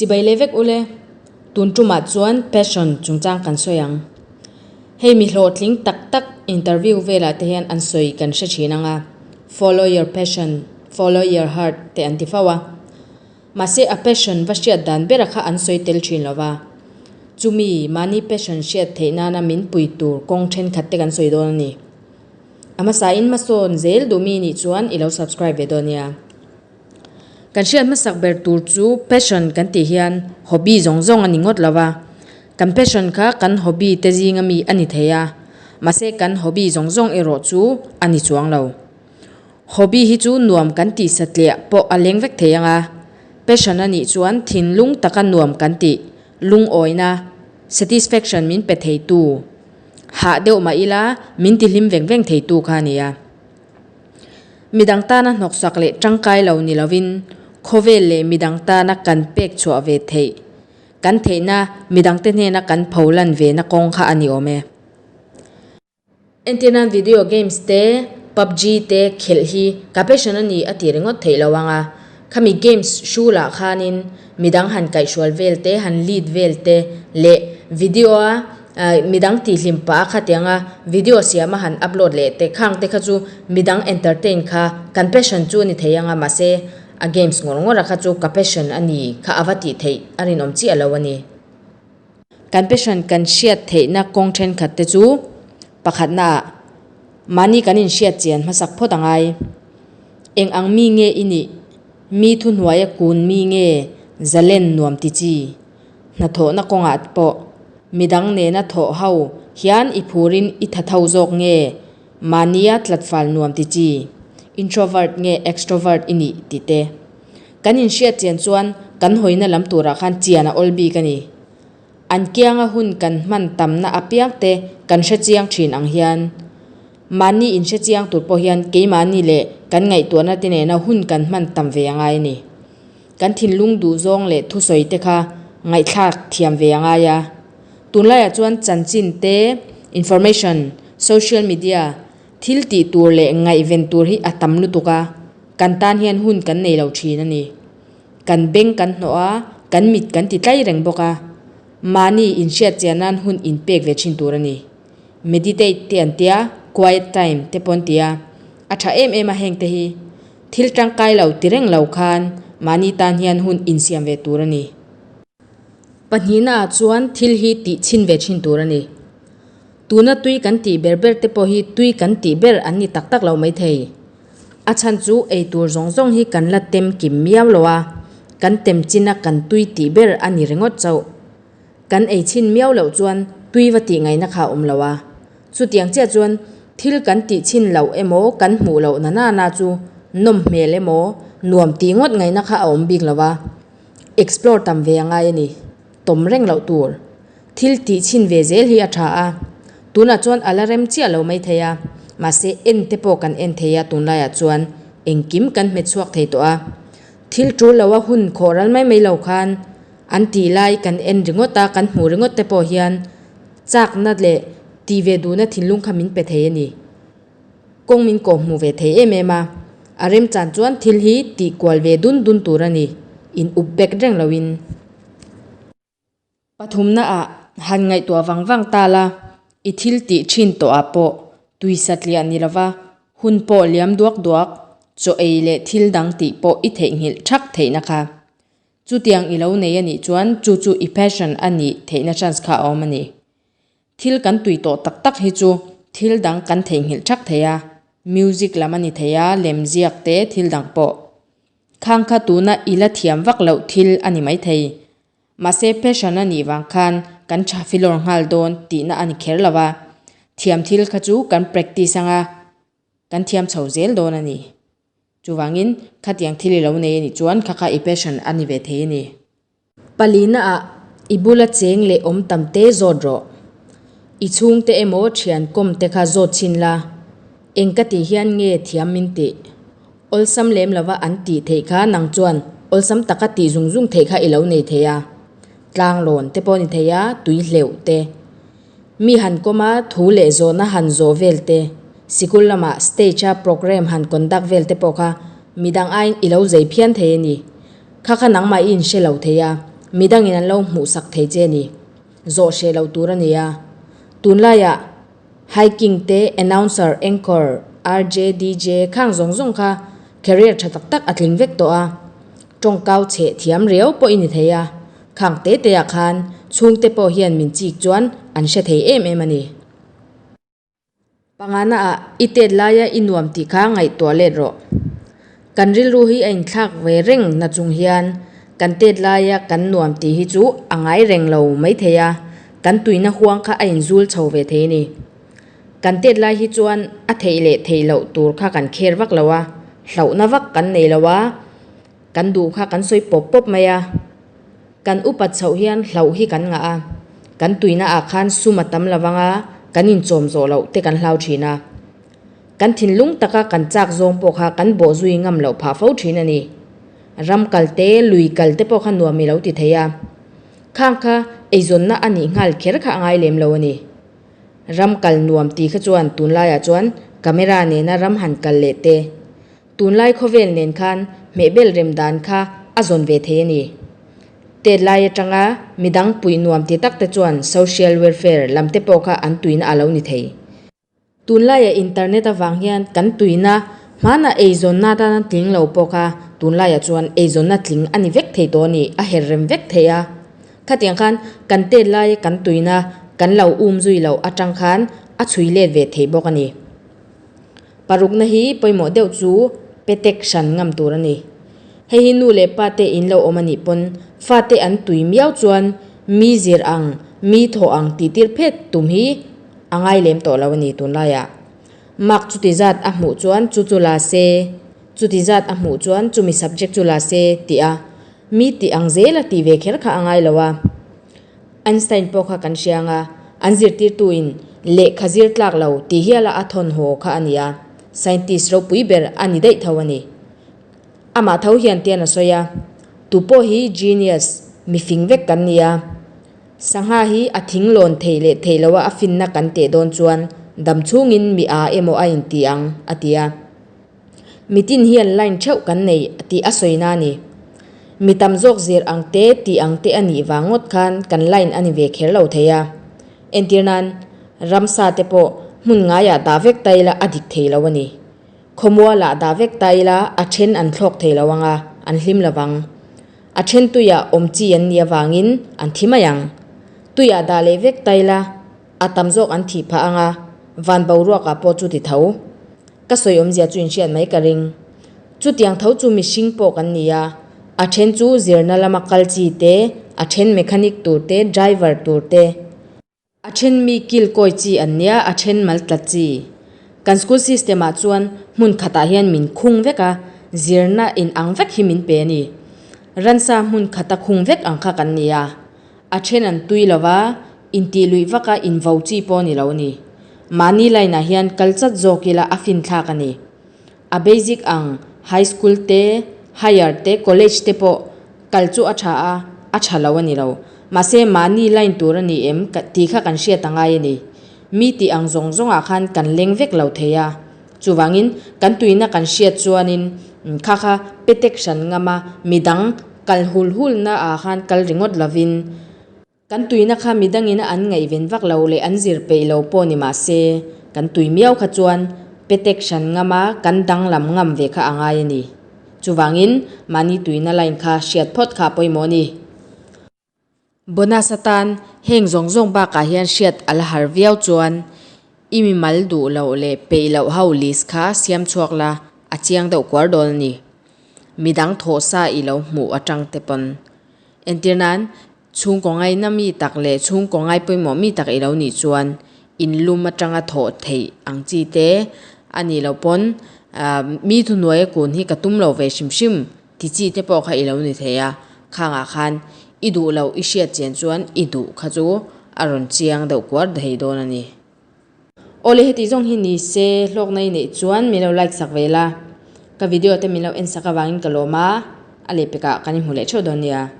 Chibai leh vek ule, tun tumah chuan passion chungchang kan sawi ang. Hei mi hlawhtling tak tak interview velah te hian an sawi kan hre thin ang a, follow your passion, follow your heart te an ti fo a. Mahse a passion va hriat dan bera kha an sawi tel thin lo va. Chumi mahni passion hriat theih nana min pui tur kawng thenkhat te kan sawi dawn a ni. A hmasain hmasawn zel duhmi nih chuan i lo subscribe ve dawn nia. Kan hriat hmasak ber tur chu passion kan tih hian hobby zawng zawng a ni ngawt lo va, kan passion kha kan hobby te zinga mi a ni thei a, mahse kan hobby zawng zawng erawh chu a ni chuang lo. Hobby hi chu nuam kan tih satliah pawh a leng vek thei ang a, passion a nih chuan thinlung taka nuam kan tih, lungawina, satisfaction min pe theitu, hah deuh mah ila min tihlim veng veng theitu kha a ni a. Midang tana hnawksak leh tangkai lo ni lovin khawvel leh midang tana kan pek chhuah ve theih, kan theihna midangte hnena kan pho lan ve na kawng kha a ni awm e. Entirnan video games te, PUBG te khelh hi ka passion a ni a ti ringawt theih lo ang a, khami games hrulah khanin midang han kaihhrual vel te, han lead vel te leh video a Midang tihhlim pah a khatiang a video siam a han upload leh te khang te kha chu midang entertain kha kan passion chu a ni thei ang a mahse a games ngawr ngawr a kha chu ka passion a ni kha a va tih theih a rinawm chiah lo a ni. Kan passion kan hriat theihna kawng thenkhat te chu pakhatna ah mahni kan inhriat chian hmasak phawt a ngai. Eng ang mi nge i nih? Mi thuhnuaia kun mi nge zalen nuam ti chi? Hnathawhna kawngah pawh midang nena thawh ho hian i phurin i tha tho zawk nge? Mahnia tlatfal nuam ti chi, introvert nge extrovert i nih tih te. Kan inhriat chian chuan kan hawina lam turah khan chian a awl bik a ni. An kianga hun kan hman tamna apiang te kan hre chiang thin ang hian mahni inhre chiang tur pawh hian keimahni leh kan ngaihtuahna te nena hun kan hman tam ve a ngai a ni. Kan thinlung duhzawng leh thusawi te kha ngaihthlak thiam ve a ngai a. Tunlaiah chuan chanchin te, information, social media, thil tih tur leh ngaihven tur hi a tam lutuk a, kan tan hian hun kan nei lo thin a ni. Kan beng kan hnawh a, kan mit kan ti tlai reng bawk a. Mahni inhriat chian nan hun inpek ve thin tur a ni. Meditate te an tia, quiet time te pawh an ti a, a tha em em a heng te hi. Thil tangkai lo ti reng lo khan mahni tan hian hun insiam ve tur a ni. Pahnihnaah chuan thil hi tih chhin ve thin tur a ni. Tuna tui kan tih ber ber te pawh hi tui kan tih ber an ni tak tak lo maithei. A chhan chu ei tur zawng zawng hi kan la tem kim miau lo a, kan tem china kan tui tih ber a ni ringawt chauh. Kan ei chhin miau loh chuan tui va tih ngaihna kha a awm lo a. Chutiang chiah chuan thil kan tih chhin loh emaw kan hmuh loh na nana chu nawm hmel emaw nuam tih ngawt ngaihna kha a awm bik lo va. Explore tam ve a ngai a ni. Tawm reng loh tur. Thil tih chhin ve zel hi a tha a. Tunah chuan a la rem chiah lo mai thei a. Mahse en te pawh kan en thei a tunlaiah chuan engkim kan hmet chhuak thei tawh a. Thil tul loa hun khawh ral mai mai lo khan an tih lai kan en ringawt a, kan hmuh ringawt te pawh hian chakna leh tih ve duhna thinlung kha min pe thei a ni. Kawng min kawh hmuh ve thei em em a, a remchan chuan thil hi tih kual ve dun dun tur a ni, in up bek reng loin. Pathumna ah han ngaihtuah vang vang ta la, i thil tih thin tawh ah pawh tui satliah ni lova hun pawh liam duak duak, chaw ei leh thil dang tih pawh i theihnghilh thak theihna kha. Chutiang i lo nei a nih chuan chu chu i passion a nih theihna chance kha a awm a ni. Thil kan tui tawh tak tak hi chu thil dang kan theihnghilh thak thei a, music lam a ni thei a, lemziak te thil dang pawh. Khang kha tuna i la thiam vak loh thil a ni maithei. Mahse passion a nih vang khan kan tha filawr nghal dawn tihna a ni kher lo a, thiam thil kha chu kan practice anga kan thiam chho zel dawn a ni. Chuvangin khatiang thil i lo nei a nih chuan kha kha i passion a ni ve thei a ni. Palina ah i bula cheng leh awm tam te zawt rawh. I chhungte emaw thian kawm te kha zawt chhin la, eng ka tih hian nge thiam min tih? Awlsam lem lova an tih theih kha nang chuan awlsam taka tih zung zung theih kha i lo nei thei a. Tlanglawn te pawh ni thei a, tui hleuh te. Mi han kawm a, thu leh zawhna han zawh vel te, sikul lamah stage a programme han conduct vel te pawh kha midang aiin i lo zei phian thei a ni. Kha kha nangmah i inhre lo thei a, Midangin an lo hmuhsak thei che a ni. Zawh hreh loh tur a ni a. Tunlaiah hiking te, announcer, anchor, RJ, DJ khang zawng zawng kha career tha tak tak a tling vek tawh a. Tawngkau chheh thiam riau pawh i ni thei a. Khang te te ah khan chhungte pawh hian min chik chuan an hre thei em em a ni. Pangana ah i tet laia i nuam tih kha ngaihtuah let rawh. Kan rilru hi a inthlak ve reng na chung hian kan tet laia kan nuam tih hi chu a ngai reng lo mai thei a, kan tuina huang kha a inzul chho ve thei a ni. Kan tet lai hi chuan a theih leh theih loh tur kha kan kher vak lo a, hlauhna vak kan nei lo a, kan duh kha kan sawi pawp pawp mai a. Kan upat chhoh hian hlauh hi kan ngah a, kan tuina ah khan sum a tam lovang a, kan inchawm zawh loh te kan hlau thin a. Kan thinlung taka kan chak zawng pawh kha kan bawh zui ngam loh phah fo thin a ni. Ram kal te, lui kal te pawh kha nuam i lo ti thei a. Khang kha eizawnna a nih nghal kher kha a ngai lem lo a ni. Ram kal nuam ti kha chuan tunlaiah chuan camera nena ram han kal leh te, Tunlai khawvel nen khan hmehbel rem dan kha a zawn ve thei a ni. Tet lai atanga midang puih nuam ti tak te chuan social welfare lam te pawh kha an tuina a lo ni thei. Tunlaia internet avang hian kan tuina hmanah eizawnna atana tling lo pawh kha tunlaiah chuan eizawnna tling a ni vek thei tawh a ni, a her rem vek thei a. Khatiang khan kan tet laia kan tuina kan lo um zui loh atang khan a chhui let ve thei bawk a ni. Parukna hi pawimawh deuh chu petek hran ngam tur a ni. Hei hi nu leh pa te in lo awm a nih pawn fate an tui miau chuan mi zir ang, mi thawh ang tih tir phet tum hi a ngai lem tawh lo a ni tunlaiah. Mark chuti zat a hmuh chuan chu chu la se, chuti zat a hmuh chuan chumi subject chu la se tih a mi tih ang zel a tih ve kher kha a ngai lo a. Einstein pawh kha kan hria anga, an zirtirtuin lehkha zir tlak lo tih hiala a thawn haw kha a ni a, scientist ropui ber a ni daih tho a ni. Amah tho hian tian a sawi a, Tu pawh hi genius, mifing vek kan ni a, sangha hi a thing lawn theih leh theih loha a finna kan teh dawn chuan dam chhungin mi a emaw a inti ang, a ti a. Mitin hian line theuh kan nei tih a sawina a ni. Mi tam zawk zir ang te tih ang te a nih vang ngawt khan kan line a ni ve kher lo thei a. Entir nan, ramsa te pawh hmun ngaiah dah vek ta ila a dik thei lo a ni. Khawmualah dah vek ta ila a then an thlawk thei lo ang a, an hlim lo vang. A then tuiah awm chi an nih avangin an thi mai ang. Tuiah dah leh vek ta ila a tam zawk an thih phah ang a, van boruakah pawh chu ti tho. Ka sawi awmzia chu inhriat mai ka ring. Chutiang tho chu mihring pawh kan ni a, a then chu zirna lama kal chi te, a then mechanic tur te, driver tur te, a then mi kil kawi chi an nia, a then mal tla chi. Kan school system ah chuan hmun khatah hian min khung vek a, zirna in ang vek hi min pe a ni. Ransa hmun khata khung vek ang kha kan ni a. A then an tui lo va, intih luih vaka invo chi pawh a ni lo a ni. Mahni line ah hian kal chat zawk ila a fin thlak a ni. A basic ang high school te, higher te, college te pawh kal chu a tha a, a tha lo a ni lo. Mahse mahni line tur a ni em tih kha kan hriat a ngai a ni. Mi tih ang zawng zawngah khan kan leng vek lo thei a. Chuvangin kan tuina kan hriat chuanin kha kha petek hran ngam a, midang kal hul hulna ah khan kal ringawt lovin kan tuina kha midangin an ngaihven vak lo leh an zir peih lo pawh ni mah se kan tui miau kha chuan petek hran ngam a, kan danglam ngam ve kha a ngai a ni. Chuvangin mahni tuina line kha hriat phawt kha a pawimawh a ni. Bonus atan heng zawng zawng bakah hian hriat a la har viau chuan i mimal duh loh leh peih loh ho list kha siam chhuak la a chiang deuh kuar dawn a ni. Midang thawh sa i lo hmuh atang te pawn. Entir nan, chhungkaw ngaina mi tak leh chhungkaw ngai pawimawh mi tak i lo nih chuan in lum atanga thawh theih ang chi te a nih loh pawn mi thuhnuaia kun hi ka tum lo ve hrim hrim. Ti chi te pawh kha i lo ni thei a, khangah khan i duh loh i hriat chian chuan i duh kha chu a rawn chiang deuh kuar thei dawn a ni. Awle heti zawng hi ni se hlawkna i neih chuan min lo like sak ve la, ka video te min lo en sak avangin ka lawm a, a lehpekah kan inhmu leh theuh dawn nia.